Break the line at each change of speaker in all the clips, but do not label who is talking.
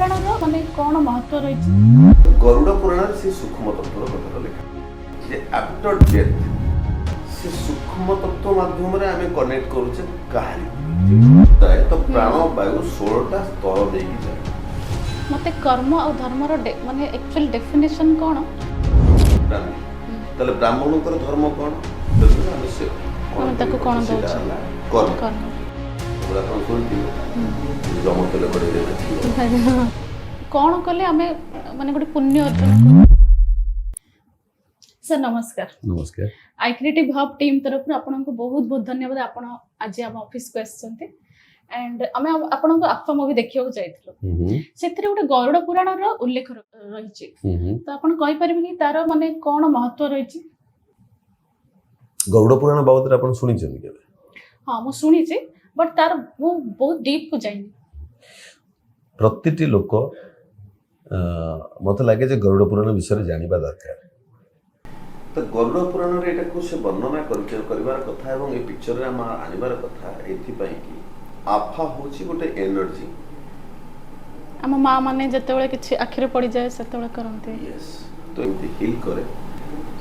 ପୁରାଣର ମାନେ କ'ଣ ମହତ୍ଵ ରହିଛି?
ଗରୁଡ଼ ପୁରାଣରେ ସେ ସୂକ୍ଷ୍ମ ତତ୍ତ୍ୱର କଥାଟା ଲେଖା ଯେ ଆଫ୍ଟର ଡେଥ୍ ସେ ସୂକ୍ଷ୍ମ ତତ୍ତ୍ୱ ମାଧ୍ୟମରେ ଆମେ କନେକ୍ଟ କରୁଛେ କାହାରି ତ ପ୍ରାଣ ବାୟୁ 16ଟା ସ୍ତର ଦେଇକି ଯାଏ।
ମତେ କର୍ମ ଆଉ ଧର୍ମର ମାନେ ଆକ୍ଚୁଆଲି ଡେଫିନେସନ କ'ଣ?
ବ୍ରାହ୍ମଣ, ତାହେଲେ ବ୍ରାହ୍ମଣଙ୍କର ଧର୍ମ କ'ଣ? ଯଦି ଆମେ ସେ
ଆମେ ତାକୁ କ'ଣ
ସେଇଟା
ଦଉଛେ?
ହେଲା କର୍ମ।
କର୍ମ।
ଏଗୁଡ଼ା ଆପଣ ଶୁଣିଥିବେ, ଯମ ତେଲ କଡ଼େଇରେ ଭାଜିବ।
କ'ଣ କଲେ ଆମେ ମାନେ ଗୋଟେ ପୁଣ୍ୟ ଅର୍ଜନ କରୁ? ସାର୍, ନମସ୍କାର।
ନମସ୍କାର।
I creative hub team ତରଫରୁ ଆପଣଙ୍କୁ ବହୁତ ବହୁତ ଧନ୍ୟବାଦ। ଆପଣ ଆଜି ଆମ ଅଫିସକୁ ଆସିଛନ୍ତି ଆଣ୍ଡ ଆମେ ଆପଣଙ୍କ ଆଫା ମୁଭି ଦେଖିବାକୁ ଯାଇଥିଲୁ। ସେଥିରେ ଗୋଟେ ଗରୁଡ଼ ପୁରାଣର ଉଲ୍ଲେଖ ରହିଛି। ତ ଆପଣ କହିପାରିବେ କି ତାର ମାନେ କ'ଣ ମହତ୍ଵ ରହିଛି?
ଗରୁଡ଼ ପୁରାଣ ବାବଦରେ ଆପଣ ଶୁଣିଛନ୍ତି କେବେ?
ହଁ, ମୁଁ ଶୁଣିଛି, ବଟ୍ ତାର ମୁଁ ବହୁତ ଡିପ୍କୁ ଯାଇନି।
ପ୍ରତିଟି ଲୋକ ମତେ ଲାଗେ ଯେ ଗରୁଡ଼ ପୁରାଣ ବିଷୟରେ ଜାଣିବା ଦରକାର। ତ ଗରୁଡ଼ ପୁରାଣରେ ଏଇଟାକୁ ସେ ବର୍ଣ୍ଣନା କରିବାର କଥା ଏବଂ ଏ ପିକ୍ଚରରେ ଆମେ ଆଣିବାର କଥା ଏଥିପାଇଁ କି ଆଫା ହେଉଛି ଗୋଟେ ଏନର୍ଜି।
ଆମ ମା ମାନେ ଯେତେବେଳେ କିଛି ଆଖିରେ ପଡ଼ିଯାଏ, ସେତେବେଳେ କରନ୍ତି।
ୟେସ୍, ତ ଏମିତି ହିଲ୍ କରେ,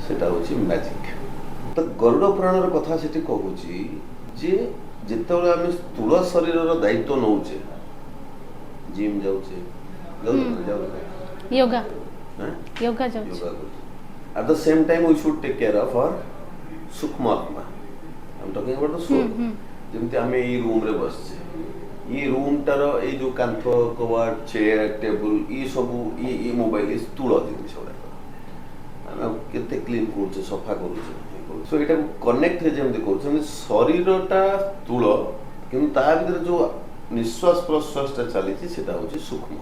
ସେଟା ହେଉଛି ମ୍ୟାଜିକ୍। ତ ଗରୁଡ଼ ପୁରାଣର କଥା ସେଠି କହୁଛି ଯେ ଯେତେବେଳେ ଆମେ ସ୍ଥୂଳ ଶରୀରର ଦାୟିତ୍ୱ ନେଉଛେ, ଜିମ୍ ଯାଉଛେ, ଯାଉଛେ।
ୟୋଗା।
ହାଁ?
ୟୋଗା ଯାଉଛି।
yoga କରୁଛେ। At the same time, we should take care of our ସୂକ୍ଷ୍ମ ଆତ୍ମା। I'm talking about the soul. ଯେମିତି ଆମେ ଏଇ ରୁମ୍ରେ ବସିଛେ, ଏଇ ରୁମ୍ଟାର ଏଇ ଯୋଉ କାନ୍ଥ, କବାଟ, ଚେୟାର, ଟେବୁଲ, ଇ ସବୁ, ଇ ମୋବାଇଲ, ଏ ସ୍ଥୂଳ ଜିନିଷ ଗୁଡ଼ାକ ଆମେ କେତେ କ୍ଲିନ୍ କରୁଛେ, ସଫା କରୁଛେ। ସୋ ଏଇଟାକୁ କନେକ୍ଟ ଯେମିତି କରୁଛେ, ସେମିତି ଶରୀରଟା ସ୍ଥୂଳ, କିନ୍ତୁ ତା ଭିତରେ ଯୋଉ ନିଶ୍ୱାସ ପ୍ରଶ୍ୱାସଟା ଚାଲିଛି, ସେଟା ହେଉଛି ସୂକ୍ଷ୍ମ,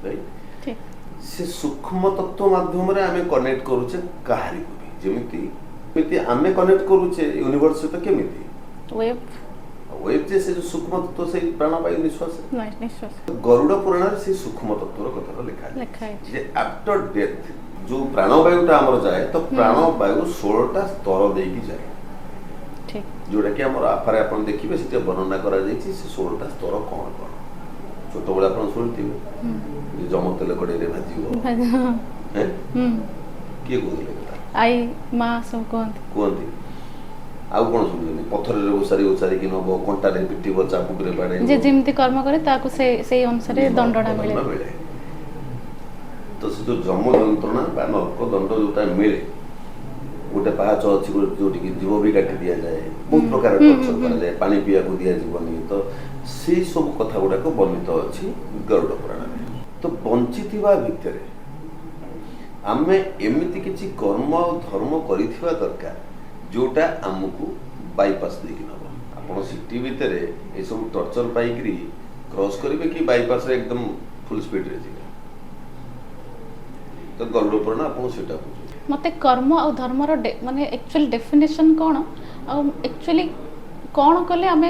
ରାଇଟ୍?
ଠିକ।
ସେ ସୂକ୍ଷ୍ମ ତତ୍ତ୍ୱ ମାଧ୍ୟମରେ ଆମେ କନେକ୍ଟ କରୁଛେ କାହାରିକୁ ବି। ଯେମିତି ଆମେ କନେକ୍ଟ କରୁଛେ ୟୁନିଭର୍ସ ସହିତ କେମିତି?
ୱେଭ୍।
ୱେଭ୍ ଯେ ସେ ଯୋଉ ସୂକ୍ଷ୍ମ ତତ୍ତ୍ୱ, ସେଇ ପ୍ରାଣବାୟୁ, ନିଶ୍ୱାସ।
ନିଶ୍ୱାସ।
ଗରୁଡ଼ ପୁରାଣରେ ସେଇ ସୂକ୍ଷ୍ମ ତତ୍ତ୍ୱର କଥାଟା ଲେଖା
ଲେଖା ହେଇଛି।
ଯେ ଆଫ୍ଟର ଡେଥ୍ ଯୋଉ ପ୍ରାଣବାୟୁଟା ଆମର ଯାଏ, ତ ପ୍ରାଣବାୟୁ 16ଟା ସ୍ତର ଦେଇକି ଯାଏ। ଯୋଉଟା କି ଆମର ଆଫାରେ ଆପଣ ଦେଖିବେ, ସେଠି ବର୍ଣ୍ଣନା କରାଯାଇଛି ସେ 16ଟା ସ୍ତର କ'ଣ କ'ଣ। ଛୋଟବେଳେ ଆପଣ ଶୁଣିଥିବେ ଯେ ଯମ ତେଲ କଡ଼େଇରେ ଭାଜିବ। ହେଁ? କିଏ କହୁଥିଲେ ଏ କଥା?
ଆଈ, ମା ସବୁ କୁହନ୍ତି।
କୁହନ୍ତି। ଆଉ କ'ଣ ଶୁଣିଛନ୍ତି? ପଥରରେ ଓସାରି ଓସାରିକି ନବ, କଣ୍ଟାରେ ପିଟିବ, ଚାବୁକରେ ବାଡ଼େଇବ।
ଯେ ଯେମିତି କର୍ମ କରେ, ତାକୁ ସେ ସେଇ ଅନୁସାରେ ଦଣ୍ଡଟା ମିଳେ।
ମିଳେ। ତ ସେ ଯୋଉ ଯମ ଯନ୍ତ୍ରଣା ବା ନର୍କ ଦଣ୍ଡ ଯୋଉଟା ମିଳେ, ଗୋଟେ ପାହାଚ ଅଛି ଗୋଟେ, ଯୋଉଠିକି ଜୀବ ବି କାଟି ଦିଆଯାଏ, ବହୁତ ପ୍ରକାର ଟର୍ଚର କରାଯାଏ, ପାଣି ପିଇବାକୁ ଦିଆଯିବନି। ତ ସେଇ ସବୁ କଥା ଗୁଡାକ ବର୍ଣ୍ଣିତ ଅଛି ଗରୁଡ଼ ପୁରାଣରେ। ତ ବଞ୍ଚିଥିବା ଭିତରେ ଆମେ ଏମିତି କିଛି କର୍ମ ଆଉ ଧର୍ମ କରିଥିବା ଦରକାର, ଯୋଉଟା ଆମକୁ ବାଇପାସ୍ ଦେଇକି ନବ। ଆପଣ ସିଟି ଭିତରେ ଏସବୁ ଟର୍ଚର ପାଇକିରି କ୍ରସ୍ କରିବେ କି ବାଇପାସରେ ଏକଦମ ଫୁଲ୍ ସ୍ପିଡରେ ଯିବେ? ତ ଗରୁଡ଼ ପୁରାଣ ଆପଣଙ୍କୁ ସେଇଟା କହୁଛି।
ମତେ କର୍ମ ଆଉ ଧର୍ମର ମାନେ ଆକ୍ଚୁଆଲି ଡେଫିନେସନ କ'ଣ ଆଉ ଆକ୍ଚୁଆଲି କ'ଣ କଲେ ଆମେ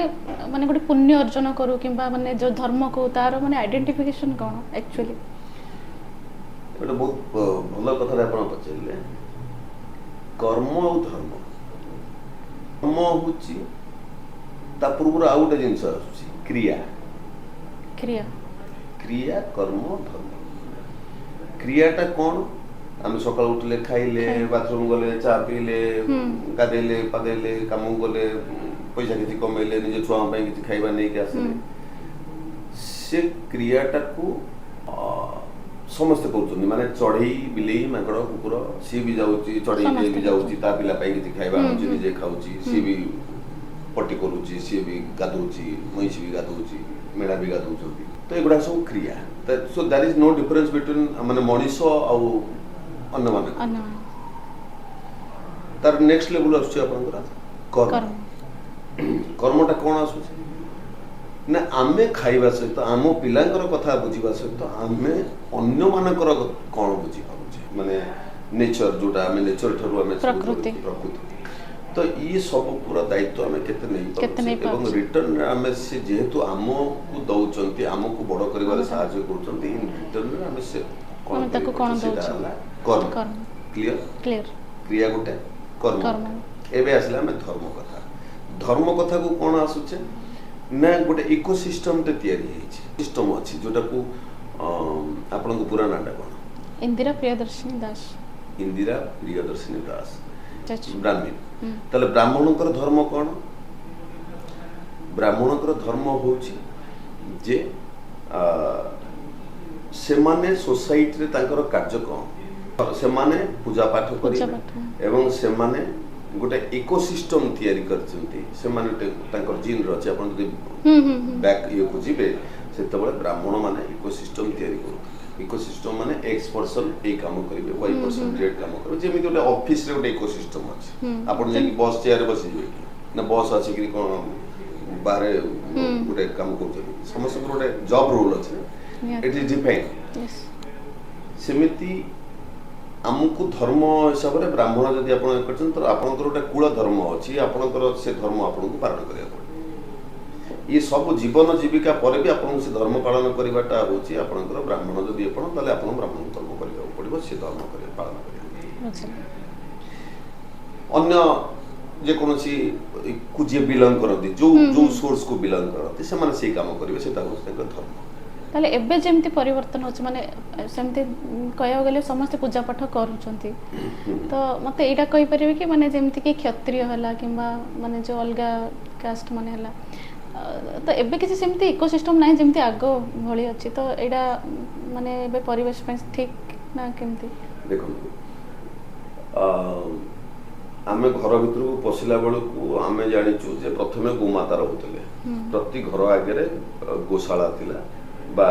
ମାନେ ଗୋଟେ ପୁଣ୍ୟ ଅର୍ଜନ କରୁ, କିମ୍ବା ମାନେ ଯୋଉ ଧର୍ମକୁ ତାର ମାନେ ଆଇଡେଣ୍ଟିଫିକେସନ କ'ଣ ଆକ୍ଚୁଆଲି?
ଗୋଟେ ବହୁତ ଭଲ କଥାଟା ଆପଣ ପଚାରିଲେ। କର୍ମ ଆଉ ଧର୍ମ, କର୍ମ ହଉଛି, ତା ପୂର୍ବରୁ ଆଉ ଗୋଟେ ଜିନିଷ ଆସୁଛି, କ୍ରିୟା।
କ୍ରିୟା।
କ୍ରିୟା, କର୍ମ, ଧର୍ମ। କ୍ରିୟାଟା କ'ଣ? ଆମେ ସକାଳୁ ଉଠିଲେ, ଖାଇଲେ, ବାଥରୁମ ଗଲେ, ଚା ପିଇଲେ, ଗାଧେଇଲେ ପାଧେଇଲେ, କାମକୁ ଗଲେ, ପଇସା କିଛି କମେଇଲେ, ନିଜ ଛୁଆଙ୍କ ପାଇଁ କିଛି ଖାଇବା ନେଇକି ଆସିଲେ। ସେ କ୍ରିୟାଟାକୁ ସମସ୍ତେ କରୁଛନ୍ତି। ମାନେ ଚଢେଇ, ବିଲେଇ, ମାଙ୍କଡ଼, କୁକୁର, ସିଏ ବି ଯାଉଛି, ଚଢେଇ
ସମସ୍ତେ
ବି ଯାଉଛି, ତା ପିଲା ପାଇଁ କିଛି ଖାଇବା ଆଣୁଛି, ନିଜେ ଖାଉଛି, ସିଏ ବି ପଟି କରୁଛି, ସିଏ ବି ଗାଧଉଛି, ମଇଁଷି ବି ଗାଧଉଛି, ମେଣ୍ଢା ବି ଗାଧଉଛନ୍ତି। ତ ଏଗୁଡ଼ା ସବୁ କ୍ରିୟା। So there is no difference between ମାନେ ମଣିଷ ଆଉ ଅନ୍ୟମାନଙ୍କ।
ଅନ୍ୟ।
ତାର ନେକ୍ସଟ ଲେଭେଲ ଆସୁଛି ଆପଣଙ୍କର କର୍ମ।
କର୍ମ।
କର୍ମଟା କ'ଣ ଆସୁଛି ନା, ଆମେ ଖାଇବା ସହିତ, ଆମ ପିଲାଙ୍କର କଥା ବୁଝିବା ସହିତ, ଆମେ ଅନ୍ୟମାନଙ୍କର କ'ଣ ବୁଝିପାରୁଛେ, ମାନେ ନେଚର, ଯୋଉଟା ଆମେ ନେଚର ଠାରୁ ଆମେ ସବୁ
ପ୍ରକୃତି।
ଯୋଡ଼ିଛୁ, ପ୍ରକୃତି। ତ ଇଏ ସବୁ ପୁରା ଦାୟିତ୍ୱ ଆମେ କେତେ
କେତେ
ନେଇପାରୁଛେ ଏବଂ
ନେଇପାରୁଛେ।
ରିଟର୍ଣ୍ଣ ଆମେ ସେ ଯେହେତୁ ଆମକୁ ଦଉଛନ୍ତି, ଆମକୁ ବଡ଼ କରିବାରେ ସାହାଯ୍ୟ କରୁଛନ୍ତି, ଇନ୍ ରିଟର୍ଣ୍ଣରେ ଆମେ ସେ କ'ଣ
ଆମେ ତାକୁ କ'ଣ
କରିପାରୁଛେ, ସେଇଟା
ଦଉଛେ?
ହେଲା କର୍ମ।
କର୍ମ।
କ୍ଲିୟର?
କ୍ଲିୟର।
କ୍ରିୟା ଗୋଟେ, କର୍ମ
କର୍ମ।
ଗୋଟେ। ଏବେ ଆସିଲା ଆମେ ଧର୍ମ କଥା। ଧର୍ମ କଥାକୁ କ'ଣ ଆସୁଛେ ନା ଗୋଟେ ଇକୋସିଷ୍ଟମଟେ ତିଆରି ହେଇଛି, ସିଷ୍ଟମ ଅଛି ଯୋଉଟାକୁ ଆପଣଙ୍କ ପୁରା ନାଁଟା କ'ଣ?
ଇନ୍ଦିରା ପ୍ରିୟଦର୍ଶିନୀ ଦାସ।
ଇନ୍ଦିରା ପ୍ରିୟଦର୍ଶିନୀ ଦାସ।
ଚାଚୁ।
ବ୍ରାହ୍ମଣ।
ହୁଁ।
ତାହେଲେ ବ୍ରାହ୍ମଣଙ୍କର ଧର୍ମ କ'ଣ? ବ୍ରାହ୍ମଣଙ୍କର ଧର୍ମ ହେଉଛି ଯେ ସେମାନେ ସୋସାଇଟିରେ ତାଙ୍କର କାର୍ଯ୍ୟ କ'ଣ? ସେମାନେ ପୂଜା ପାଠ କରିବେ
ପୂଜା ପାଠ।
ଏବଂ ସେମାନେ ଗୋଟେ ଇକୋସିଷ୍ଟମ ତିଆରି କରିଛନ୍ତି। ସେମାନେ ତାଙ୍କର ଜିନ୍ରେ ଅଛି। ଆପଣ ଯଦି
ହୁଁ ହୁଁ ହୁଁ
ବ୍ୟାକ୍ ଇଏକୁ ଯିବେ, ସେତେବେଳେ ବ୍ରାହ୍ମଣମାନେ ଇକୋସିଷ୍ଟମ ତିଆରି କରୁଥିଲେ। ଇକୋସିଷ୍ଟମ ମାନେ ଏକ୍ସ ପର୍ସନ ଏଇ କାମ କରିବେ, ୱାଇ ପର୍ସନ ଜେଡ୍ କାମ କରିବେ। ଯେମିତି ଗୋଟେ ଅଫିସରେ ଗୋଟେ ଇକୋସିଷ୍ଟମ ଅଛି। ଆପଣ ଯାଇକି ବସ୍ ଚେୟାରରେ ବସିଯିବେ କି ନା ବସ୍ ଆସିକିରି କ'ଣ ବାହାରେ ଗୋଟେ କାମ କରୁଛନ୍ତି? ସମସ୍ତଙ୍କର ଗୋଟେ ଜବ୍ ରୋଲ୍ ଅଛି ନା।
ନିହାତି।
It is defined. ସେମିତି ଆମକୁ ଧର୍ମ ହିସାବରେ ବ୍ରାହ୍ମଣ ଯଦି ଆପଣ କରିଛନ୍ତି, ତ ଆପଣଙ୍କର ଗୋଟେ କୁଳ ଧର୍ମ ଅଛି। ଆପଣଙ୍କର ସେ ଧର୍ମ ଆପଣଙ୍କୁ ପାଳନ କରିବାକୁ ପଡ଼ିବ। ଇଏ ସବୁ ଜୀବନ ଜୀବିକା ପରେ ବି ଆପଣଙ୍କୁ ସେ ଧର୍ମ ପାଳନ କରିବାଟା ହେଉଛି ଆପଣଙ୍କର। ବ୍ରାହ୍ମଣ ଯଦି ଆପଣ, ତାହେଲେ ଆପଣ ବ୍ରାହ୍ମଣ ଧର୍ମ କରିବାକୁ ପଡ଼ିବ, ସେ ଧର୍ମ କରିବା ପାଳନ କରିବାକୁ।
ବୁଝିଲି।
ଅନ୍ୟ ଯେକୌଣସି କୁ ଯିଏ ବିଲଙ୍ଗ କରନ୍ତି, ଯୋଉ ଯୋଉ ସୋର୍ସକୁ ବିଲଙ୍ଗ କରନ୍ତି, ସେମାନେ ସେଇ କାମ କରିବେ। ସେଟା ହେଉଛି ତାଙ୍କର ଧର୍ମ।
ତାହେଲେ ଏବେ ଯେମିତି ପରିବର୍ତ୍ତନ ହେଉଛି, ମାନେ ସେମିତି କହିବାକୁ ଗଲେ ସମସ୍ତେ ପୂଜା ପାଠ କରୁଛନ୍ତି, ତ ମତେ ଏଇଟା କହିପାରିବେ କି, ମାନେ ଯେମିତିକି କ୍ଷତ୍ରିୟ ହେଲା କିମ୍ବା ମାନେ ଯୋଉ ଅଲଗା କାଷ୍ଟ ମାନେ ହେଲା, ତ ଏବେ କିଛି ସେମିତି ଇକୋସିଷ୍ଟମ ନାହିଁ ଯେମିତି ଆଗ ଭଳି ଅଛି। ତ ଏଇଟା ମାନେ ଏବେ ପରିବେଶ ପାଇଁ ଠିକ ନା କେମିତି?
ଦେଖନ୍ତୁ, ଆମେ ଘର ଭିତରକୁ ପଶିଲା ବେଳକୁ ଆମେ ଜାଣିଛୁ ଯେ ପ୍ରଥମେ ଗୋମାତା ରହୁଥିଲେ। ପ୍ରତି ଘର ଆଗରେ ଗୋଶାଳା ଥିଲା ବା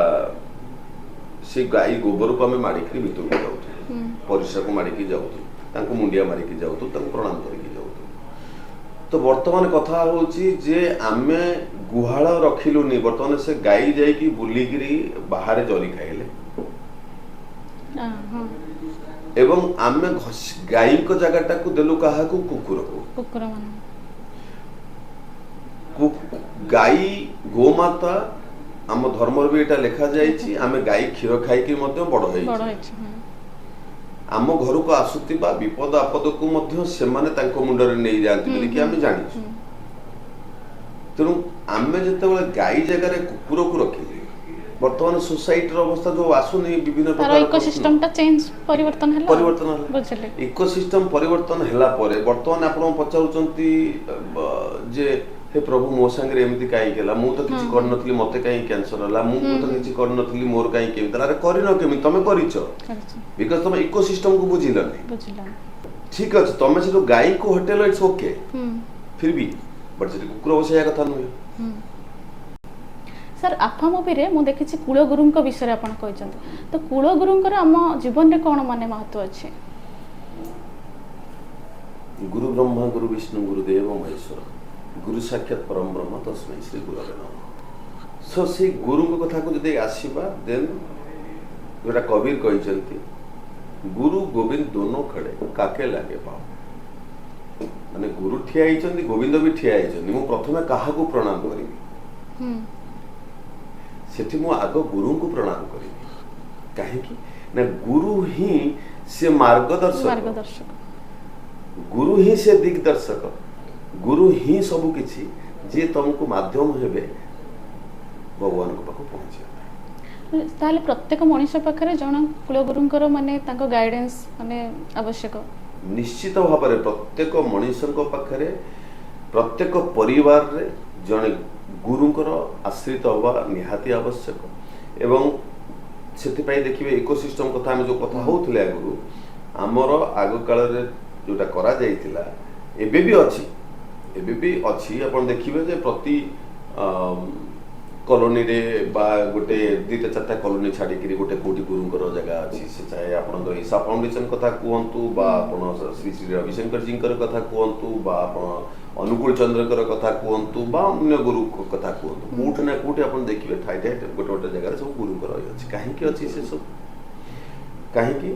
ସେ ଗାଈ ଗୋବରକୁ ଆମେ ମାଡ଼ିକିରି ଭିତରକୁ ଯାଉଥିଲୁ, ପରିସ୍ରାକୁ ମାଡ଼ିକି ଯାଉଥିଲୁ, ତାଙ୍କୁ ମୁଣ୍ଡିଆ ମାରିକି ଯାଉଥିଲୁ, ତାଙ୍କୁ ପ୍ରଣାମ କରିକି ଯାଉଥିଲୁ। ତ ବର୍ତ୍ତମାନ କଥା ହେଉଛି ଯେ ଆମେ ଗୁହାଳ ରଖିଲୁନି। ବର୍ତ୍ତମାନ ସେ ଗାଈ ଯାଇକି ବୁଲିକିରି ବାହାରେ ଚରି ଖାଇଲେ
ହଁ
ଏବଂ ଆମେ ଗାଈଙ୍କ ଜାଗାଟାକୁ ଦେଲୁ କାହାକୁ? କୁକୁରକୁ।
କୁକୁର ମାନେ।
ଗାଈ, ଗୋମାତା, ଆମ ଧର୍ମରେ ବି ଏଇଟା ଲେଖା ଯାଇଛି। ଆମେ ଗାଈ କ୍ଷୀର ଖାଇକି ମଧ୍ୟ ବଡ
ବଡ
ହେଇଛୁ।
ହେଇଛି, ହଁ।
ଆମ ଘରକୁ ଆସୁଥିବା ବିପଦ ଆପଦକୁ ମଧ୍ୟ ସେମାନେ ତାଙ୍କ ମୁଣ୍ଡରେ ନେଇଯାଆନ୍ତି ବୋଲିକି ଆମେ ଜାଣିଛୁ। ତେଣୁ ଆମେ ଯେତେବେଳେ ଗାଈ ଜାଗାରେ କୁକୁରକୁ ରଖିଲେ, ବର୍ତ୍ତମାନ ସୋସାଇଟିର ଅବସ୍ଥା ଯୋଉ ଆସୁନି ବିଭିନ୍ନ
ତାର
ପ୍ରକାର ପ୍ରଶ୍ନ,
ଇକୋସିଷ୍ଟମ ଟା ଚେଞ୍ଜ, ପରିବର୍ତ୍ତନ ହେଲା।
ପରିବର୍ତ୍ତନ ହେଲା।
ବୁଝିଲି।
ଇକୋସିଷ୍ଟମ ପରିବର୍ତ୍ତନ ହେଲା ପରେ ବର୍ତ୍ତମାନ ଆପଣ ପଚାରୁଛନ୍ତି ଯେ ହେ ପ୍ରଭୁ, ମୋ ସାଙ୍ଗରେ ଏମିତି କାହିଁକି ହେଲା? ମୁଁ ତ କିଛି କରିନଥିଲି, ମତେ କାହିଁକି କ୍ୟାନ୍ସର ହେଲା? ମୁଁ ତ କିଛି କରିନଥିଲି, ମୋର କାହିଁକି ଏମିତି ହେଲା? ଆରେ, କରିନ କେମିତି? ତମେ କରିଛ।
କରିଛି।
Because ତମେ ଇକୋସିଷ୍ଟମକୁ ବୁଝିଲନି।
ବୁଝିଲା।
ଠିକ ଅଛି, ତମେ ସେଠୁ ଗାଈକୁ ହଟେଇଲ, it's okay, ଫିର ବି ବଟ୍ ସେଠି କୁକୁର ବସେଇବା କଥା ନୁହେଁ।
ସାର୍, ଆଫା ମୁଭିରେ ମୁଁ ଦେଖିଛି କୁଳଗୁରୁଙ୍କ ବିଷୟରେ ଆପଣ କହିଛନ୍ତି। ତ କୁଳଗୁରୁଙ୍କର ଆମ ଜୀବନରେ କ'ଣ ମାନେ ମହତ୍ଵ ଅଛି?
ଗୁରୁ ବ୍ରହ୍ମା ଗୁରୁ ବିଷ୍ଣୁ ଗୁରୁ ଦେବ ମହେଶ୍ୱର, ଗୁରୁ ସାକ୍ଷାତ ପରମ ବ୍ରହ୍ମ ତସ୍ମୈ ଶ୍ରୀ ଗୁରବେ ନମଃ। ସୋ ସେଇ ଗୁରୁଙ୍କ କଥାକୁ ଯଦି ଆସିବା, ଦେନ୍ ଯୋଉଟା କବୀର କହିଛନ୍ତି, "गुरु गोविंद दोनों खड़े काके लागे पाँव।" ମାନେ ଗୁରୁ ଠିଆ ହେଇଛନ୍ତି, ଗୋବିନ୍ଦ ବି ଠିଆ ହେଇଛନ୍ତି। ମୁଁ ପ୍ରଥମେ କାହାକୁ ପ୍ରଣାମ କରିବି? ସେଠି ମୁଁ ଆଗ ଗୁରୁଙ୍କୁ ପ୍ରଣାମ କରିବି। କାହିଁକି ନା ଗୁରୁ ହିଁ ସେ ମାର୍ଗଦର୍ଶକ।
ମାର୍ଗଦର୍ଶକ।
ଗୁରୁ ହିଁ ସେ ଦିଗ୍ଦର୍ଶକ, ଗୁରୁ ହିଁ ସବୁ କିଛି, ଯିଏ ତମକୁ ମାଧ୍ୟମ ହେବେ ଭଗବାନଙ୍କ ପାଖକୁ ପହଞ୍ଚିବା ପାଇଁ।
ତାହେଲେ ପ୍ରତ୍ୟେକ ମଣିଷ ପାଖରେ ଜଣେ କୁଳଗୁରୁଙ୍କର ମାନେ ତାଙ୍କ ଗାଇଡେନ୍ସ ମାନେ ଆବଶ୍ୟକ।
ନିଶ୍ଚିତ ଭାବରେ ପ୍ରତ୍ୟେକ ମଣିଷଙ୍କ ପାଖରେ, ପ୍ରତ୍ୟେକ ପରିବାରରେ ଜଣେ ଗୁରୁଙ୍କର ଆଶ୍ରିତ ହେବା ନିହାତି ଆବଶ୍ୟକ। ଏବଂ ସେଥିପାଇଁ ଦେଖିବେ, ଇକୋସିଷ୍ଟମ କଥା ଆମେ ଯେଉଁ କଥା ହଉଥିଲେ ଆଗରୁ, ଆମର ଆଗ କାଳରେ ଯେଉଁଟା କରାଯାଇଥିଲା, ଏବେ ବି ଅଛି, ଏବେ ବି ଅଛି। ଆପଣ ଦେଖିବେ ଯେ ପ୍ରତି କଲୋନୀରେ ବା ଗୋଟେ ଦୁଇଟା ଚାରିଟା କଲୋନୀ ଛାଡ଼ିକିରି ଗୋଟେ କୋଉଠି ଗୁରୁଙ୍କର ଜାଗା ଅଛି। ସେ ଚାହେ ଆପଣଙ୍କର ଇଶା ଫାଉଣ୍ଡେସନ କଥା କୁହନ୍ତୁ ବା ଆପଣ ଶ୍ରୀ ଶ୍ରୀ ରବିଶଙ୍କରଜୀଙ୍କର କଥା କୁହନ୍ତୁ ବା ଆପଣ ଅନୁକୂଳ ଚନ୍ଦ୍ରଙ୍କର କଥା କୁହନ୍ତୁ ବା ଅନ୍ୟ ଗୁରୁଙ୍କ କଥା କୁହନ୍ତୁ, କୋଉଠି ନା କୋଉଠି ଆପଣ ଦେଖିବେ ଠାଇ ଠାଇ ଗୋଟେ ଗୋଟେ ଜାଗାରେ ସବୁ ଗୁରୁଙ୍କର ଇଏ ଅଛି। କାହିଁକି ଅଛି ସେ ସବୁ? କାହିଁକି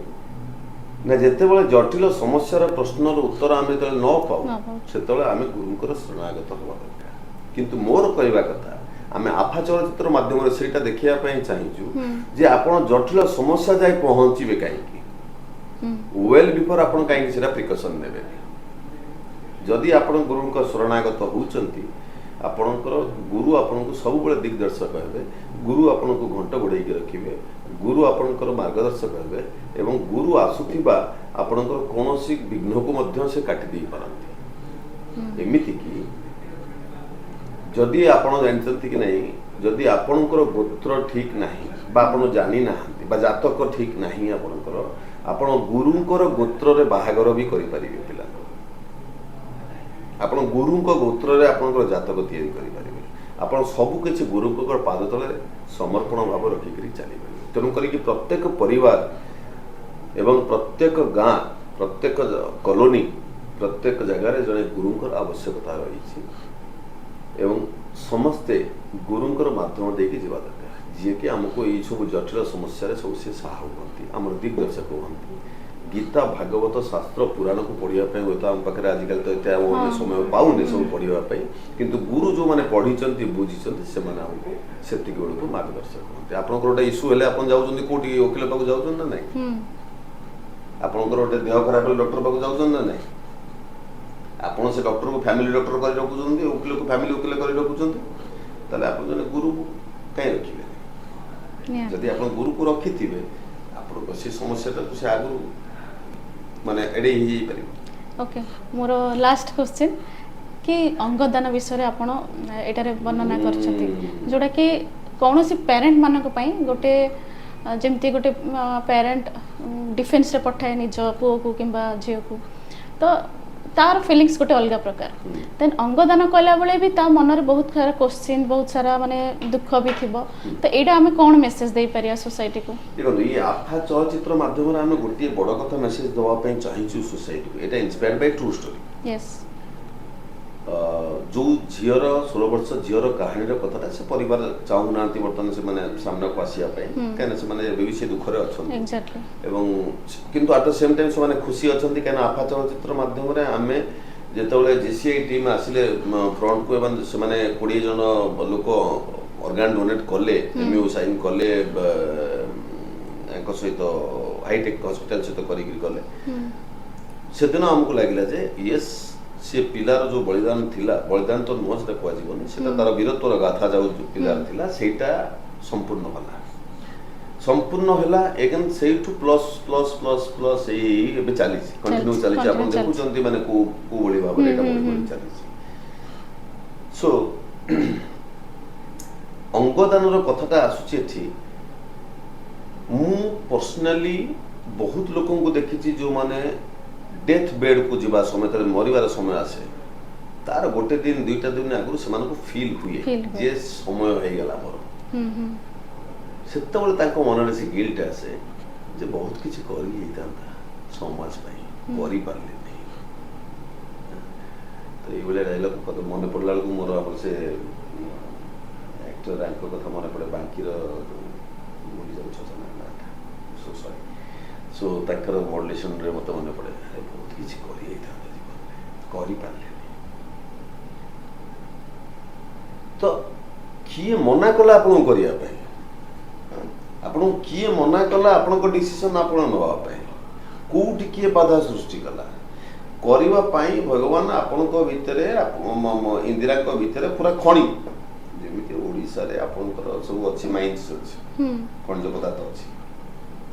ନା ଯେତେବେଳେ ଜଟିଳ ସମସ୍ୟାର ପ୍ରଶ୍ନର ଉତ୍ତର ଆମେ ଯେତେବେଳେ ନ ପାଉ,
ନ ପାଉ।
ସେତେବେଳେ ଆମେ ଗୁରୁଙ୍କର ଶରଣାଗତ ହେବା ଦରକାର। କିନ୍ତୁ ମୋର କହିବା କଥା, ଆମେ ଆଫା ଚଳଚ୍ଚିତ୍ର ମାଧ୍ୟମରେ ସେଇଟା ଦେଖିବା ପାଇଁ ଚାହିଁଛୁ ଯେ ଆପଣ ଜଟିଳ ସମସ୍ୟା ଯାଇ ପହଞ୍ଚିବେ କାହିଁକି? ୱେଲ୍ ବିଫୋର ଆପଣ କାହିଁକି ସେଟା ପ୍ରିକସନ୍ ନେବେନି? ଯଦି ଆପଣ ଗୁରୁଙ୍କ ଶରଣାଗତ ହେଉଛନ୍ତି, ଆପଣଙ୍କର ଗୁରୁ ଆପଣଙ୍କୁ ସବୁବେଳେ ଦିଗ୍ଦର୍ଶକ ହେବେ, ଗୁରୁ ଆପଣଙ୍କୁ ଘଣ୍ଟ ଘୋଡ଼େଇକି ରଖିବେ, ଗୁରୁ ଆପଣଙ୍କର ମାର୍ଗଦର୍ଶକ ହେବେ ଏବଂ ଗୁରୁ ଆସୁଥିବା ଆପଣଙ୍କର କୌଣସି ବିଘ୍ନକୁ ମଧ୍ୟ ସେ କାଟି ଦେଇପାରନ୍ତି। ଏମିତିକି ଯଦି ଆପଣ ଜାଣିଛନ୍ତି କି ନାହିଁ, ଯଦି ଆପଣଙ୍କର ଗୋତ୍ର ଠିକ୍ ନାହିଁ ବା ଆପଣ ଜାଣିନାହାନ୍ତି ବା ଜାତକ ଠିକ୍ ନାହିଁ ଆପଣଙ୍କର, ଆପଣ ଗୁରୁଙ୍କର ଗୋତ୍ରରେ ବାହାଘର ବି କରିପାରିବେ ପିଲାଙ୍କର। ଆପଣ ଗୁରୁଙ୍କ ଗୋତ୍ରରେ ଆପଣଙ୍କର ଜାତକ ତିଆରି କରିପାରିବେ। ଆପଣ ସବୁ କିଛି ଗୁରୁଙ୍କର ପାଦ ତଳେ ସମର୍ପଣ ଭାବ ରଖିକରି ଚାଲିପାରିବେ। ତେଣୁ କରିକି ପ୍ରତ୍ୟେକ ପରିବାର ଏବଂ ପ୍ରତ୍ୟେକ ଗାଁ, ପ୍ରତ୍ୟେକ କଲୋନୀ, ପ୍ରତ୍ୟେକ ଜାଗାରେ ଜଣେ ଗୁରୁଙ୍କର ଆବଶ୍ୟକତା ରହିଛି ଏବଂ ସମସ୍ତେ ଗୁରୁଙ୍କର ମାଧ୍ୟମ ଦେଇକି ଯିବା ଦରକାର, ଯିଏକି ଆମକୁ ଏଇସବୁ ଜଟିଳ ସମସ୍ୟାରେ ସବୁ ସେ ସାହା ହୁଅନ୍ତି, ଆମର ଦିଗ୍ଦର୍ଶକ ହୁଅନ୍ତି। ଗୀତା, ଭାଗବତ, ଶାସ୍ତ୍ର, ପୁରାଣକୁ ପଢ଼ିବା ପାଇଁ ହୁଏତ ଆମ ପାଖରେ ଆଜିକାଲି ତ ଏତେ ଆମ ସମୟ ପାଉନି ସବୁ ପଢ଼ିବା ପାଇଁ, କିନ୍ତୁ ଗୁରୁ ଯେଉଁମାନେ ପଢ଼ିଛନ୍ତି, ବୁଝିଛନ୍ତି, ସେମାନେ ଆମକୁ ସେତିକି ବେଳକୁ ମାର୍ଗଦର୍ଶକ ହୁଅନ୍ତି। ଆପଣଙ୍କର ଗୋଟେ ଇସ୍ୟୁ ହେଲେ ଆପଣ ଯାଉଛନ୍ତି କୋଉଠି? ଓକିଲ ପାଖକୁ ଯାଉଛନ୍ତି ନା ନାଇଁ? ଆପଣଙ୍କର ଗୋଟେ ଦେହ ଖରାପ ହେଲେ ଡକ୍ଟର ପାଖକୁ ଯାଉଛନ୍ତି ନା ନାଇଁ? ଆପଣ ସେ ଡକ୍ଟରକୁ ଫ୍ୟାମିଲି ଡକ୍ଟର କରି ରଖୁଛନ୍ତି, ଓକିଲକୁ ଫ୍ୟାମିଲି ଓକିଲ କରି ରଖୁଛନ୍ତି, ତାହେଲେ ଆପଣ ଜଣେ ଗୁରୁକୁ କାହିଁ ରଖିବେନି? ଯଦି ଆପଣ ଗୁରୁକୁ ରଖିଥିବେ, ଆପଣଙ୍କ ସେ ସମସ୍ୟାଟାକୁ ସେ ଆଗରୁ ମାନେ ଏଡ଼େଇ ହେଇଯାଇପାରିବ।
ଓକେ, ମୋର ଲାଷ୍ଟ କ୍ୱେଶ୍ଚିନ୍ କି ଅଙ୍ଗଦାନ ବିଷୟରେ ଆପଣ ଏଇଟାରେ ବର୍ଣ୍ଣନା କରିଛନ୍ତି, ଯୋଉଟାକି କୌଣସି ପ୍ୟାରେଣ୍ଟ ମାନଙ୍କ ପାଇଁ ଗୋଟେ ଯେମିତି ଗୋଟେ ପ୍ୟାରେଣ୍ଟ ଡିଫେନ୍ସରେ ପଠାଏ ନିଜ ପୁଅକୁ କିମ୍ବା ଝିଅକୁ, ତ ତାର ଫିଲିଙ୍ଗସ୍ ଗୋଟେ ଅଲଗା ପ୍ରକାର। ଦେନ୍ ଅଙ୍ଗଦାନ କଲାବେଳେ ବି ତା ମନରେ ବହୁତ ସାରା କୋଶ୍ଚିନ୍, ବହୁତ ସାରା ମାନେ ଦୁଃଖ ବି ଥିବ। ତ ଏଇଟା ଆମେ କ'ଣ ମେସେଜ ଦେଇପାରିବା ସୋସାଇଟିକୁ?
ଦେଖନ୍ତୁ, ଏଇ ଆଫା ଚଳଚ୍ଚିତ୍ର ମାଧ୍ୟମରେ ଆମେ ଗୋଟିଏ ବଡ଼ କଥା ମେସେଜ ଦେବା ପାଇଁ ଚାହିଁଛୁ ସୋସାଇଟିକୁ। ଏଇଟା ଇନ୍ସପାୟାର୍ଡ ବାଇ ଟ୍ରୁ ଷ୍ଟୋରି। ଯୋଉ ଝିଅର, 16 ବର୍ଷ ଝିଅର କାହାଣୀର କଥାଟା, ସେ ପରିବାର ଚାହୁଁନାହାନ୍ତି ବର୍ତ୍ତମାନ ସେମାନେ ସାମ୍ନାକୁ ଆସିବା ପାଇଁ, କାହିଁକିନା ସେମାନେ ଏବେ ବି ସେ ଦୁଃଖରେ ଅଛନ୍ତି। ଏବଂ କିନ୍ତୁ ଆଟ୍ the same time ସେମାନେ ଖୁସି ଅଛନ୍ତି, କାହିଁକିନା ଆଫା ଚଳଚ୍ଚିତ୍ର ମାଧ୍ୟମରେ ଆମେ ଯେତେବେଳେ ଜେସିଆଇ ଟିମ୍ ଆସିଲେ ଫ୍ରଣ୍ଟକୁ ଏବଂ ସେମାନେ 20 ଜଣ ଲୋକ ଅର୍ଗାନ ଡୋନେଟ୍ କଲେ, ଏମ୍ଓୟୁ ସାଇନ୍ କଲେ ୟାଙ୍କ ସହିତ, ହାଇଟେକ୍ ହସ୍ପିଟାଲ ସହିତ କରିକିରି କଲେ, ସେଦିନ ଆମକୁ ଲାଗିଲା ଯେ ୟେସ୍, ସେ ପିଲାର ଯୋଉ ବଳିଦାନ ଥିଲା, ବଳିଦାନ ତ ନୁହଁ, ସେଟା କୁହାଯିବନି, ସେଟା ତାର ବୀରତ୍ୱର ଗାଥା ଯୋଉ ପିଲାର ଥିଲା, ସେଇଟା ସମ୍ପୂର୍ଣ୍ଣ ହେଲା, ସମ୍ପୂର୍ଣ୍ଣ ହେଲା। ଏଗେନ୍ ସେଇଠୁ ପ୍ଲସ୍ ପ୍ଲସ୍ ପ୍ଲସ୍ ପ୍ଲସ୍ ଏଇ ଏବେ ଚାଲିଛି, କଣ୍ଟିନ୍ୟୁ ଚାଲିଛି। ଆପଣ
continue ଚାଲିଛି।
ଦେଖୁଛନ୍ତି ମାନେ କୋଉ କୋଉ ଭଳି ଭାବରେ ଏଇଟା ବଢି ବଢି ଚାଲିଛି। ସୋ ଅଙ୍ଗଦାନର କଥାଟା ଆସୁଛି ଏଠି। ମୁଁ ପର୍ସନାଲି ବହୁତ ଲୋକଙ୍କୁ ଦେଖିଛି, ଯେଉଁମାନେ ଡେଥ୍ ବେଡ୍କୁ ଯିବା ସମୟ, ଯେତେବେଳେ ମରିବାର ସମୟ ଆସେ, ତାର ଗୋଟେ ଦିନ ଦୁଇଟା ଦିନ ଆଗରୁ ସେମାନଙ୍କୁ ଫିଲ୍ ହୁଏ
Feel ହୁଏ।
ଯେ ସମୟ ହେଇଗଲା ମୋର।
ହୁଁ ହୁଁ
ସେତେବେଳେ ତାଙ୍କ ମନରେ ସେ ଗିଲ୍ଟ ଆସେ ଯେ ବହୁତ କିଛି କରି ହେଇଥାନ୍ତା ସମାଜ ପାଇଁ, କରିପାରିଲିନି। ତ ଏଇଭଳିଆ ଡାଇଲଗ କଥା ମନେ ପଡ଼ିଲା ବେଳକୁ ମୋର ଆମର ସେ ଆକ୍ଟର ୟାଙ୍କ କଥା ମନେ ପଡ଼େ, ବାଙ୍କିର ଯୋଉ, ଭୁଲି ଯାଉଛି ନାଁଟା, ସୋ ସରି। ସୋ ତାଙ୍କର ମଡୁଲେସନରେ ମୋତେ ମନେ ପଡ଼େ, ଆରେ ବହୁତ କିଛି କରି ହେଇଥାନ୍ତା ଜୀବନରେ, କରିପାରିଲିନି। ତ କିଏ ମନା କଲା ଆପଣଙ୍କୁ କରିବା ପାଇଁ? ଆପଣଙ୍କୁ କିଏ ମନା କଲା ଆପଣଙ୍କ ଡିସିସନ ଆପଣ ନେବା ପାଇଁ? କୋଉଠି କିଏ ବାଧା ସୃଷ୍ଟି କଲା କରିବା ପାଇଁ? ଭଗବାନ ଆପଣଙ୍କ ଭିତରେ, ଇନ୍ଦିରାଙ୍କ ଭିତରେ ପୁରା ଖଣି, ଯେମିତି ଓଡ଼ିଶାରେ ଆପଣଙ୍କର ସବୁ ଅଛି, ମାଇନ୍ସ ଅଛି, ଖଣିଜ ପଦାର୍ଥ ଅଛି,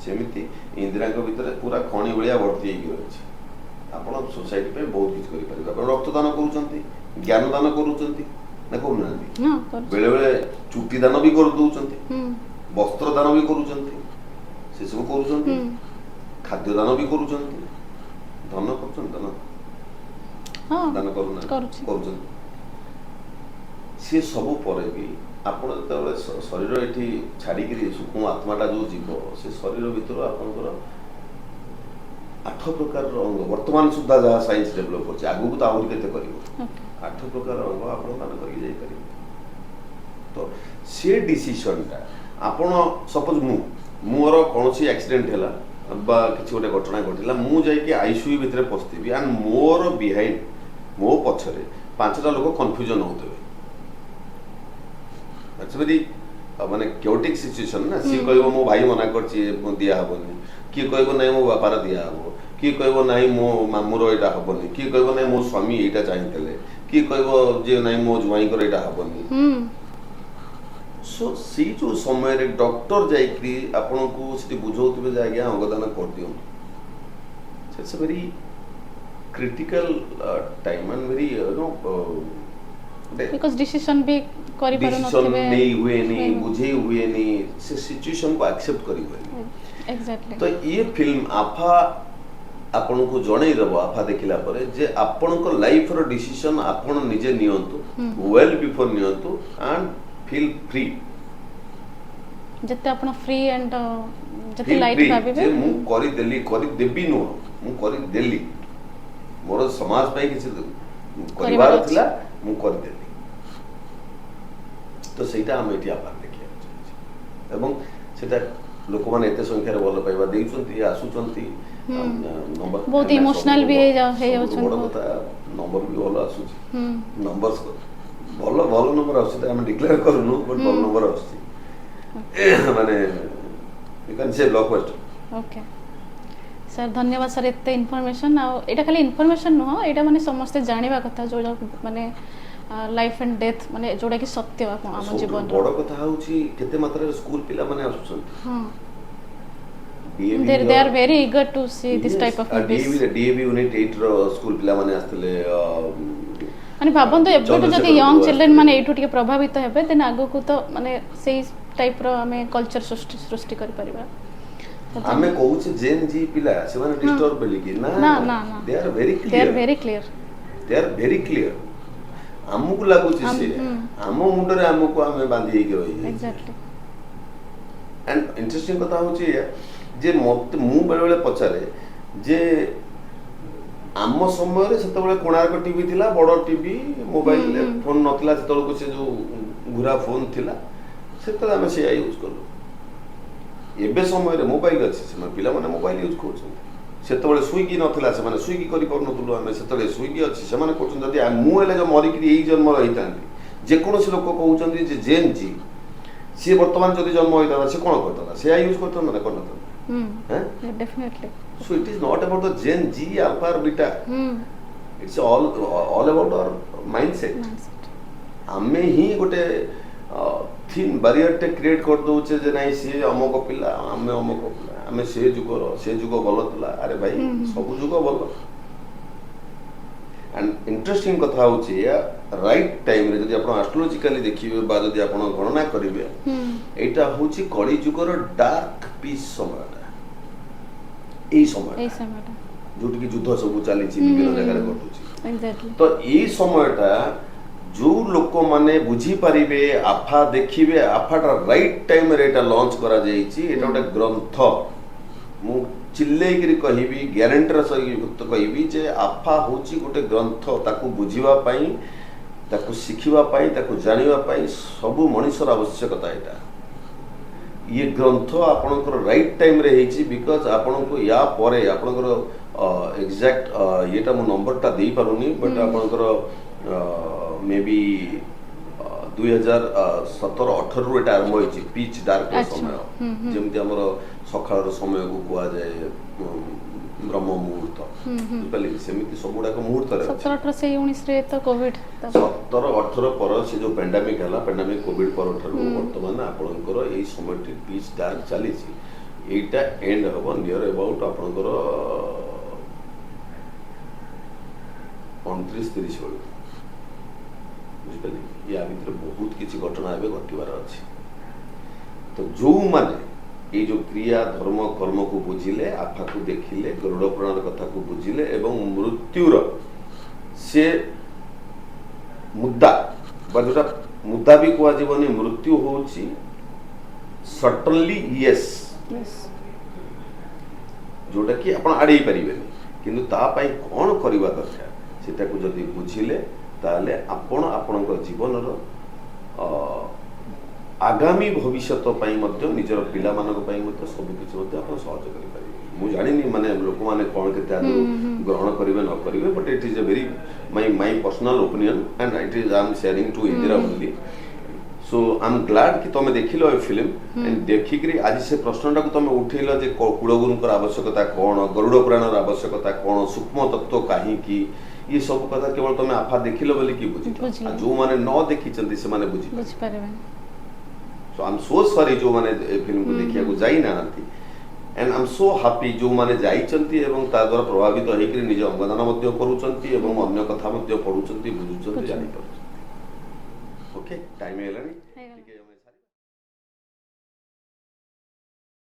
ସେମିତି ଇନ୍ଦିରାଙ୍କ ଭିତରେ ପୁରା ଖଣି ଭଳିଆ ଭର୍ତ୍ତି ହେଇକି ରହିଛି। ଆପଣ ସୋସାଇଟି ପାଇଁ ବହୁତ କିଛି କରିପାରିବେ। ଆପଣ ରକ୍ତଦାନ କରୁଛନ୍ତି, ଜ୍ଞାନ ଦାନ କରୁଛନ୍ତି ନା କରୁନାହାନ୍ତି?
ହଁ, କରୁଛି।
ବେଳେ ବେଳେ ଚୁଟି ଦାନ ବି କରିଦଉଛନ୍ତି, ବସ୍ତ୍ର ଦାନ ବି କରୁଛନ୍ତି, ସେସବୁ କରୁଛନ୍ତି, ଖାଦ୍ୟ ଦାନ ବି କରୁଛନ୍ତି, ଧନ କରୁଛନ୍ତି, ଦାନ
ହଁ।
ଦାନ କରୁନାହାନ୍ତି?
କରୁଛି।
କରୁଛନ୍ତି। ସିଏ ସବୁ ପରେ ବି ଆପଣ ଯେତେବେଳେ ଶରୀର ଏଠି ଛାଡ଼ିକିରି ସୂକ୍ଷ୍ମ ଆତ୍ମାଟା ଯୋଉ ଯିବ, ସେ ଶରୀର ଭିତରୁ ଆପଣଙ୍କର ଆଠ ପ୍ରକାରର ଅଙ୍ଗ, ବର୍ତ୍ତମାନ ସୁଦ୍ଧା ଯାହା ସାଇନ୍ସ ଡେଭଲପ କରୁଛି, ଆଗକୁ ତ ଆହୁରି କେତେ କରିବ, ଆଠ ପ୍ରକାର ଅଙ୍ଗ ଆପଣ ଦାନ କରିକି ଯାଇପାରିବେ। ତ ସେ ଡିସିସନଟା ଆପଣ, ସପୋଜ ମୁଁ ମୋର କୌଣସି ଆକ୍ସିଡେଣ୍ଟ ହେଲା ବା କିଛି ଗୋଟେ ଘଟଣା ଘଟିଲା, ମୁଁ ଯାଇକି ଆଇସିୟୁ ଭିତରେ ପଶିଥିବି ଆଣ୍ଡ ମୋର ବିହାଇଣ୍ଡ, ମୋ ପଛରେ ପାଞ୍ଚଟା ଲୋକ କନଫ୍ୟୁଜନ ହେଉଥିବେ। That's very ମାନେ କେଓଟିକ୍ ସିଚୁଏସନ୍ ନା। ସିଏ କହିବ ମୋ ଭାଇ ମନା କରିଛି, ଦିଆହବନି। କିଏ କହିବ ନାଇଁ, ମୋ ବାପାର ଦିଆହବ। କିଏ କହିବ ନାଇଁ, ମୋ ମାମୁଁର ଏଇଟା ହବନି। କିଏ କହିବ ନାଇଁ, ମୋ ସ୍ୱାମୀ ଏଇଟା ଚାହିଁଥିଲେ। କିଏ କହିବ ଯେ ନାଇଁ, ମୋ ଜ୍ୱାଇଁଙ୍କର ଏଇଟା ହବନି। ସୋ ସେଇ ଯୋଉ ସମୟରେ ଡକ୍ଟର ଯାଇକରି ଆପଣଙ୍କୁ ସେଠି ବୁଝଉଥିବେ ଯେ ଆଜ୍ଞା, ଅଙ୍ଗଦାନ କରିଦିଅନ୍ତୁ, it's a very critical time and very
because decision ବି
ଡିସିସନ
କରିପାରୁନଥିବେ।
ନେଇ ହୁଏନି, ବୁଝେଇ ହୁଏନି, ସେ ସିଚୁଏସନକୁ ଆକ୍ସେପ୍ଟ କରି ହୁଏନି। ତ ଇଏ ଫିଲ୍ମ ଆଫା ଆପଣଙ୍କୁ ଜଣେଇଦେବ, ଆଫା ଦେଖିଲା ପରେ, ଯେ ଆପଣଙ୍କ ଲାଇଫର ଡିସିସନ ଆପଣ ନିଜେ ନିଅନ୍ତୁ, ୱେଲ୍ ବିଫୋର ନିଅନ୍ତୁ ଆଣ୍ଡ ଫିଲ୍ ଫ୍ରି।
ଯେତେ ଆପଣ ଫ୍ରି ଆଣ୍ଡ ଯେତେ
ଫିଲ୍
ଲାଇଟ୍
ଫ୍ରି
ଭାବିବେ।
ଯେ ମୁଁ କରିଦେଲି, କରିଦେବି ନୁହଁ, ମୁଁ କରିଦେଲି, ମୋର ସମାଜ ପାଇଁ କିଛି
କରିବାର
କରିବାର
ଅଛି।
ଥିଲା, ମୁଁ କରିଦେଲି। ତ ସେଇଟା ଆମେ ଏଠି ଆଫାରେ ଦେଖିବାକୁ ଚାହୁଁଛୁ ଏବଂ ସେଇଟା ଲୋକମାନେ ଏତେ ସଂଖ୍ୟାରେ ଭଲ ପାଇବା ଦେଉଛନ୍ତି, ଆସୁଛନ୍ତି ନମ୍ବର।
ବହୁତ emotional ବି ହେଇଯାଉଛନ୍ତି
ବଡ଼
ବହୁତ।
କଥା, ନମ୍ବର ବି ଭଲ ଆସୁଛି। ନମ୍ବର ଭଲ ଭଲ ନମ୍ବର ଆସୁଛି, ଆମେ ଡିକ୍ଲେୟାର କରୁନୁ, ବଟ୍ ଭଲ ନମ୍ବର ଆସୁଛି, ମାନେ you can say blockbuster.
Okay sir, ଧନ୍ୟବାଦ ସାର୍ ଏତେ ଇନଫର୍ମେସନ୍। ଆଉ ଏଇଟା ଖାଲି ଇନଫର୍ମେସନ୍ ନୁହଁ, ଏଇଟା ମାନେ ସମସ୍ତେ ଜାଣିବା କଥା, ଯୋଉଟା ମାନେ ଲାଇଫ୍ ଆଣ୍ଡ ଡେଥ୍, ମାନେ ଯୋଉଟା କି ସତ୍ୟ ଆମ
ସବୁଠୁ
ଜୀବନର।
ବଡ଼ କଥା ହେଉଛି କେତେ ମାତ୍ରାରେ ସ୍କୁଲ ପିଲାମାନେ ଆସୁଛନ୍ତି। DAV
They are very eager to see this type of movies.
DAV, DAV unit 8 ର ସ୍କୁଲ ପିଲାମାନେ ଆସିଥିଲେ।
ମାନେ ଭାବନ୍ତୁ, ଏବେଠୁ ଯଦି
ଚନ୍ଦ୍ରଶେଖରପୁର
ୟଙ୍ଗ ଚିଲଡ୍ରେନ୍ ମାନେ
ଆସିଥିଲେ।
ଏଇଠୁ ଟିକେ ପ୍ରଭାବିତ ହେବେ, ଦେନ୍ ଆଗକୁ ତ ମାନେ ସେଇ ଟାଇପ୍ର ଆମେ କଲଚର ସୃଷ୍ଟି କରିପାରିବା। ତ
ଆମେ କହୁଛେ ଜେନ୍ ଜି ପିଲା ସେମାନେ ଡିଷ୍ଟର୍ବ ବୋଲିକି ନା।
ନା, ନା, ନା।
They are very
they are
clear.
Very clear.
They are very clear. ଆମକୁ ଲାଗୁଛି ସେ ଆମ ମୁଣ୍ଡରେ ଆମକୁ ଆମେ ବାନ୍ଧି ହେଇକି ରହିଯାଇଛେ। ଆଣ୍ଡ ଇଣ୍ଟରେଷ୍ଟିଂ କଥା ହେଉଛି ଏଇଆ ଯେ ମତେ ମୁଁ ବେଳେବେଳେ ପଚାରେ ଯେ ଆମ ସମୟରେ ସେତେବେଳେ କୋଣାର୍କ ଟିଭି ଥିଲା, ବଡ଼ ଟିଭି, ମୋବାଇଲ ଫୋନ୍ ନଥିଲା ସେତେବେଳକୁ, ସେ ଯୋଉ ଘୁରା ଫୋନ୍ ଥିଲା, ସେତେବେଳେ ଆମେ ସେଇଆ ୟୁଜ୍ କଲୁ। ଏବେ ସମୟରେ ମୋବାଇଲ ଅଛି, ସେମାନେ ପିଲାମାନେ ମୋବାଇଲ ୟୁଜ୍ କରୁଛନ୍ତି। ସେତେବେଳେ ସ୍ୱିଗି ନଥିଲା, ସେମାନେ ସ୍ୱିଗି କରିପାରୁନଥିଲୁ ଆମେ ସେତେବେଳେ, ସ୍ୱିଗି ଅଛି, ସେମାନେ କରୁଛନ୍ତି। ଯଦି ମୁଁ ହେଲେ ଯୋଉ ମରିକିରି ଏଇ ଜନ୍ମ ରହିଥାନ୍ତି, ଯେକୌଣସି ଲୋକ କହୁଛନ୍ତି ଯେ ଜେନ୍ ଜି ସିଏ ବର୍ତ୍ତମାନ ଯଦି ଜନ୍ମ ହୋଇଥାନ୍ତା, ସେ କ'ଣ କରିଥାନ୍ତା? ସେୟା ୟୁଜ୍ କରିଥାନ୍ତା ନା କରିନଥାନ୍ତା? ହେଁ?
Definitely.
So it is not about the Gen Z, Alpha or Beta. It's all about our mindset. ଆମେ ହିଁ ଗୋଟେ ଥିନ୍ ବାରିୟରଟେ କ୍ରିଏଟ୍ କରିଦେଉଛେ ଯେ ନାଇଁ, ସିଏ ଅମକ ପିଲା, ଆମେ ଅମକ ପିଲା, ଆମେ ସେ ଯୁଗର, ସେ ଯୁଗ ଭଲ ଥିଲା। ଆରେ ଭାଇ, ସବୁ ଯୁଗ ଭଲ। ଆଣ୍ଡ ଇଣ୍ଟରେଷ୍ଟିଂ କଥା ହେଉଛି ଏଇଆ, ରାଇଟ୍ ଟାଇମ୍ରେ ଯଦି ଆପଣ ଆଷ୍ଟ୍ରୋଲୋଜିକାଲି ଦେଖିବେ ବା ଯଦି ଆପଣ ଗଣନା କରିବେ, ଏଇଟା ହେଉଛି କଳି ଯୁଗର ଡାର୍କ ପିଚ୍ ସମୟଟା, ଏଇ ସମୟ,
ଏଇ ସମୟଟା,
ଯୋଉଠିକି ଯୁଦ୍ଧ ସବୁ ଚାଲିଛି, ବିଭିନ୍ନ ଜାଗାରେ ଘଟୁଛି। ତ ଏଇ ସମୟଟା ଯୋଉ ଲୋକମାନେ ବୁଝିପାରିବେ, ଆଫା ଦେଖିବେ, ଆଫାଟା ରାଇଟ୍ ଟାଇମ୍ରେ ଏଇଟା ଲଞ୍ଚ କରାଯାଇଛି। ଏଇଟା ଗୋଟେ ଗ୍ରନ୍ଥ। ମୁଁ ଚିଲ୍ଲେଇକିରି କହିବି, ଗ୍ୟାରେଣ୍ଟିର ସହିତ କହିବି ଯେ ଆଫା ହେଉଛି ଗୋଟେ ଗ୍ରନ୍ଥ। ତାକୁ ବୁଝିବା ପାଇଁ, ତାକୁ ଶିଖିବା ପାଇଁ, ତାକୁ ଜାଣିବା ପାଇଁ ସବୁ ମଣିଷର ଆବଶ୍ୟକତା ଏଇଟା। ଇଏ ଗ୍ରନ୍ଥ ଆପଣଙ୍କର ରାଇଟ୍ ଟାଇମ୍ରେ ହେଇଛି, because ଆପଣଙ୍କୁ ୟା ପରେ ଆପଣଙ୍କର ଏକ୍ଜାକ୍ଟ ଇଏଟା ମୁଁ ନମ୍ବରଟା ଦେଇପାରୁନି, ବଟ୍ ଆପଣଙ୍କର ମେ ବି 2017-18ରୁ ଏଇଟା ଆରମ୍ଭ ହେଇଛି, ପିଚ୍ ଡାର୍କ ସମୟ।
ହୁଁ, ହୁଁ।
ଯେମିତି ଆମର ସକାଳର ସମୟକୁ କୁହାଯାଏ ବ୍ରହ୍ମ ମୁହୂର୍ତ୍ତ, ବୁଝିପାରିଲେ କି? ସେମିତି ସବୁଗୁଡ଼ାକ ମୁହୂର୍ତ୍ତରେ ଅଛି।
17, 18, ସେଇ 19ରେ ତ କୋଭିଡ।
17-18 ପର ସେ ଯୋଉ ପେଣ୍ଡାମିକ୍ ହେଲା, ପେଣ୍ଡାମିକ୍ କୋଭିଡ ପରଠାରୁ ବର୍ତ୍ତମାନ ଆପଣଙ୍କର ଏଇ ସମୟଟି ପିଚ୍ ଡାର୍କ ଚାଲିଛି। ଏଇଟା ଏଣ୍ଡ ହେବ ନିୟର ଏବାଉଟ୍ ଆପଣଙ୍କର 29-30 ବେଳକୁ, ବୁଝିପାରିଲେ? ୟା ଭିତରେ ବହୁତ କିଛି ଘଟଣା ଏବେ ଘଟିବାର ଅଛି। ତ ଯୋଉମାନେ ଏଇ ଯୋଉ କ୍ରିୟା, ଧର୍ମ, କର୍ମକୁ ବୁଝିଲେ, ଆଫାକୁ ଦେଖିଲେ, ଗରୁଡ଼ ପୁରାଣର କଥାକୁ ବୁଝିଲେ ଏବଂ ମୃତ୍ୟୁର ସେ ମୁଦ୍ଦା ବା ଯୋଉଟା ମୁଦ୍ଦା ବି କୁହାଯିବନି, ମୃତ୍ୟୁ ହେଉଛି ସଡନଲି, ୟେସ୍, ଯୋଉଟା କି ଆପଣ ଆଡ଼େଇ ପାରିବେନି, କିନ୍ତୁ ତା ପାଇଁ କ'ଣ କରିବା ଦରକାର ସେଟାକୁ ଯଦି ବୁଝିଲେ, ତାହେଲେ ଆପଣ ଆପଣଙ୍କ ଜୀବନର ଆଗାମୀ ଭବିଷ୍ୟତ ପାଇଁ ମଧ୍ୟ, ନିଜର ପିଲାମାନଙ୍କ ପାଇଁ ମଧ୍ୟ, ସବୁ କିଛି ମଧ୍ୟ ଆପଣ ସହଜ କରିପାରିବେ। ମୁଁ ଜାଣିନି ମାନେ ଲୋକମାନେ କ'ଣ କେତେ ଆଗରୁ ଗ୍ରହଣ କରିବେ ନ କରିବେ, but it is a very my personal opinion and it is I am sharing to Indira only. So I am glad କି ତମେ ଦେଖିଲ ଏ ଫିଲ୍ମ। ଦେଖିକିରି ଆଜି ସେ ପ୍ରଶ୍ନଟାକୁ ତମେ ଉଠେଇଲ ଯେ କୁଳଗୁରୁଙ୍କର ଆବଶ୍ୟକତା କ'ଣ, ଗରୁଡ଼ ପୁରାଣର ଆବଶ୍ୟକତା କ'ଣ, ସୂକ୍ଷ୍ମ ତତ୍ତ୍ୱ କାହିଁକି, ଇଏ ସବୁ କଥା କେବଳ ତମେ ଆଫା ଦେଖିଲ ବୋଲି କି ବୁଝିଲ।
ବୁଝିଲି।
ଆଉ ଯୋଉମାନେ ନ ଦେଖିଛନ୍ତି, ସେମାନେ ବୁଝିପାରିବେ।
ବୁଝିପାରିବେନି।
So I'm so sorry ଯୋଉମାନେ ଏ ଫିଲ୍ମକୁ ଦେଖିବାକୁ ଯାଇନାହାନ୍ତି and I'm so happy ଯୋଉମାନେ ଯାଇଛନ୍ତି ଏବଂ ତା ଦ୍ୱାରା ପ୍ରଭାବିତ ହେଇକରି ନିଜ ଅଙ୍ଗଦାନ ମଧ୍ୟ କରୁଛନ୍ତି ଏବଂ ଅନ୍ୟ କଥା ମଧ୍ୟ ପଢୁଛନ୍ତି, ବୁଝୁଛନ୍ତି,
ବୁଝୁଛନ୍ତି।
ଜାଣିପାରୁଛନ୍ତି। ଓକେ, ଟାଇମ୍ ହେଇଗଲାଣି।
ହେଇଗଲା।
ଟିକେ ଆମେ